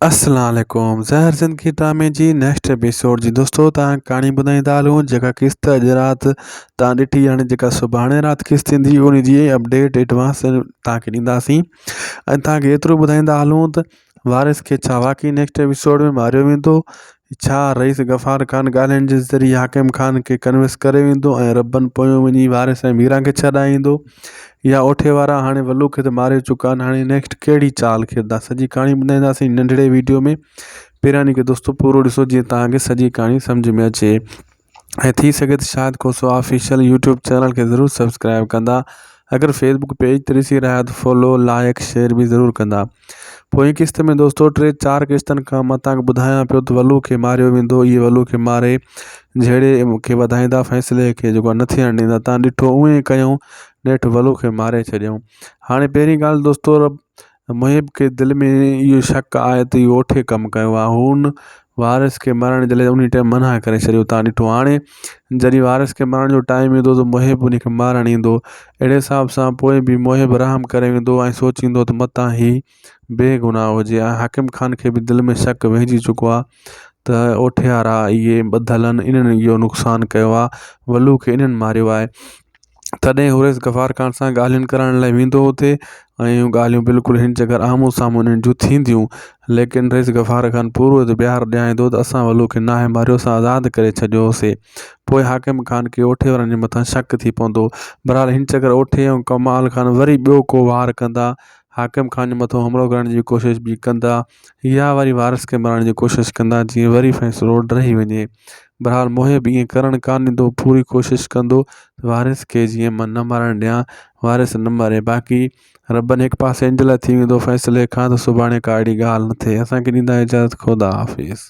السلام عليڪم زهر زندگي ڊرامي جي نيڪسٽ ايپيسوڊ جي دوستو تان ڪهاڻي ٻڌائيندا هلون جيڪا قسط اڄ رات تان ڏٺي هاڻي جيڪا سڀاڻي رات قسط ايندي ان جي اپڊيٽ ايڊوانس تان کي ڏينداسين ۽ تان کي ايترو ٻڌائيندا هلون ته وارث کي ڇا واقعي نيڪسٽ ايپيسوڊ ۾ ماريو ويندو ڇا رئيس غفار خان ڳالهين جي ذريعي حاڪم خان کي ڪنوينس ڪري ويندو ۽ ربن پويون وڃي وارث ۽ ميران کي ڇڏائيندو يا اوٺي وارا هاڻي ولو کي ته ماري چڪا آهن هاڻي نيڪسٽ ڪهڙي چال کيڏندا سڄي ڪهاڻي ٻڌائينداسين ننڍڙي ويڊيو ۾ پهريان کي دوستو پورو ڏسو جيئن توهان کي سڄي ڪهاڻي سمجھ ۾ اچي ۽ ٿي سگهي ته Shahid Khoso official YouTube channel کي ضرور سبسڪرائب ڪندا اگر فيسبوڪ پيج تي ڏسي رهيا ته فالو لائڪ شيئر به ضرور ڪندا پوئين قسط ۾ دوستو ٽي چار قسطن کان مان تانکي ٻڌايان پيو ته ولو کي ماريو ويندو اهي ولو کي ماري جهيڙي کي وڌائيندا فيصلي کي جيڪو نه ٿيڻ ڏيندا تان ڏٺو اونئي ڪيون نيٺ ولو کي ماري ڇڏيائون هاڻي پهرين ڳالهه دوستو محب کي دل ۾ اهو شڪ آهي ته اهو اوٺي ڪم ڪيو آهي. هو ان وارث کي مرڻ جي لاء انهي ٽائيم منع ڪري ڇڏيو تان ڏٺو هاڻي جڏهن وارث کي مرڻ جو ٽائيم ايندو ته محب ان کي مارڻ ايندو اهڙي حساب سان پوء به محب رحم ڪري ويندو ۽ سوچيندو ته متان هي بي گناهه هجي ۽ حاڪم خان کي به دل ۾ شڪ ويهجي چڪو آهي ته اوٺيارا اهي ٻڌل آهن انهن اهو نقصان ڪيو آهي ولو کي انهن ماريو آهي تڏهن هو رئيس غفار خان سان ڳالهين ڪرڻ لاء ويندو اتي ۽ اهي ڳالهيون بلڪل هن جي گهر آمهون سامهون انهن جون ٿينديون ليڪن رئيس غفار خان پورو اعتبار ڏياريندو ته اسان ولو کي ناهي ماريو اسان آزاد ڪري ڇڏيو هوسي پوء حاڪم خان کي اوٺي وارن جي مٿان شڪ ٿي پوندو بهرحال هن چڪر اوٺي ۽ ڪمال خان وري ٻيو ڪو وار ڪندا حاڪم خان جي مٿان حملو ڪرڻ جي ڪوشش به ڪندا يا وري وارث کي مارڻ جي ڪوشش ڪندا جيئن وري فيصلو ڊهي وڃي. بھرحال محب ائين ڪرڻ ڪانه ڏيندو پوري ڪوشش ڪندو ته وارث کي جيئن مان نه مرڻ ڏيان وارث نه مري باقي ربن هڪ پاسي ان جي لاء ٿي ويندو فيصلي کان ته سڀاڻي ڪا اهڙي ڳالهه نه ٿئي اسان کي ڏيندا اجازت خدا حافظ.